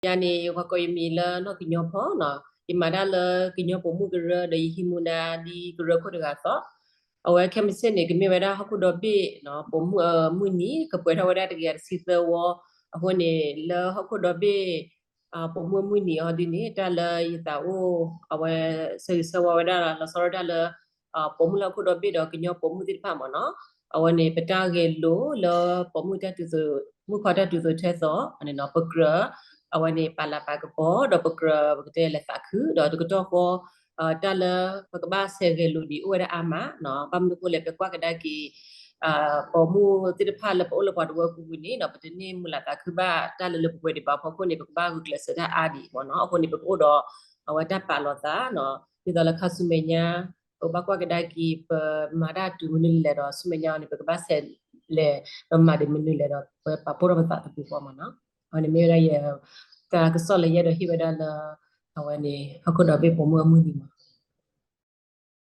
ယၤန့ၣ် ယကီးယမံၤလၢနီၢ်ကညီဖီနီၤ, ယမၤတၢ်လၢကညီပိာ်မုၣ်ကရၢ ဒီးယဟံးမူဒါဒ်ကရၢခိၣ်တဂၤအသိး, အဝဲခဲမုၢ်ဆ့ၣ်န့ၣ် ကမ့ၢ်ဝဲဒၣ်ဟီၣ်ခိၣ်ဒီဘ့ၣ် ပိာ်မုၣ်အမုၢ်နံၤ ကပှဲၤထီၣ်ဝဲဒၣ်တကယၤတဆံသၢဝီ, အဃိန့ၣ် လၢဟီၣ်ခိၣ်ဒီဘ့ၣ် ပိာ်မုၣ်အမုၢ်နံၤအီၤဒ်န့ၣ် တၢ်လၢယသးအိၣ် အဝဲဆၢဂ့ၤဆၢဝါဝဲဒၣ်လီၤ လီၤဆီဒၣ်တၢ်လၢ ပိာ်မုၣ်လၢဟီၣ်ခိၣ်ဒီဘ့ၣ်ဒီးကညီပိာ်မုၣ်သ့ၣ်တဖၣ်မ့ၢ်နီၤ, အဝဲန့ၣ် ပတၢ်ဂဲၤလိာ်လၢပိာ်မုၣ်တၢ် မုၣ်ခွါတၢ်တုၤသိးထဲသိးန့ၣ်နီၤ ပကြၢး အဝဲန့ၣ် ပာ်လၤပာ်ကပီၤ ဒီးပကြၢးပကတဲလဲၤသးခု ဒီးတကတီၢ်ဃီ တၢ်လၢပကဘၣ်ဆဲးဂဲၤလိာ်ဒံးအိၣ်ဝဲဒၣ်အါမးနီၤ, ဘၣ်မနုၤအဃိလဲၣ် ပကွၢ်ကဒါက့ၤ ပိာ်မုၣ်သ့ၣ်တဖၣ်လၢပအိၣ်လၢပှၤတဝၢပူၤကွံာ်န့ၣ်နီၤ ပတန့ၢ်မုာ်လၤသးခုဘၣ်တၢ်လၢလၢပှဲၤပှဲၤဒံးဘၣ်အဖီခိၣ်န့ၣ် ပကဘၣ်ဂုာ်ကျဲးစၢးတၢ်အါဒံးမ့ၢ်နီၤ, အဃိန့ၣ် ပကအိၣ်ဒီး အဝဲတၢ်ပာ်လီၤသးနီၤ, ဒ်သိးလၢခါဆူမဲာ်ညါ ပကဘၣ်ကွၢ်ကဒါက့ၤ ပမၤတၢ်တုၤမနုၤလဲၣ်ဒီး ဆူမဲာ်ညါအီၤန့ၣ် ပကဘၣ်ဆဲးလဲၤ ပမၤဒံးမနုၤလဲၣ်ဒီး ပပာ်ဖှိၣ်ထီၣ်ပသးသပှၢ်ပှၢ်မ့ၢ်နီၤ, အဝဲန့ၣ်မ့ၢ်ဝဲဒၣ်ယ တၢ်ကစီၣ်လၢယအဲၣ်ဒိးဟ့ၣ်ဝဲဒၣ်လၢ အဝဲန့ၣ် ဟီၣ်ခိၣ်ဒီဘ့ၣ်ပိာ်မုၣ်အမုၢ်နံၤမ့ၢ်နီၤ.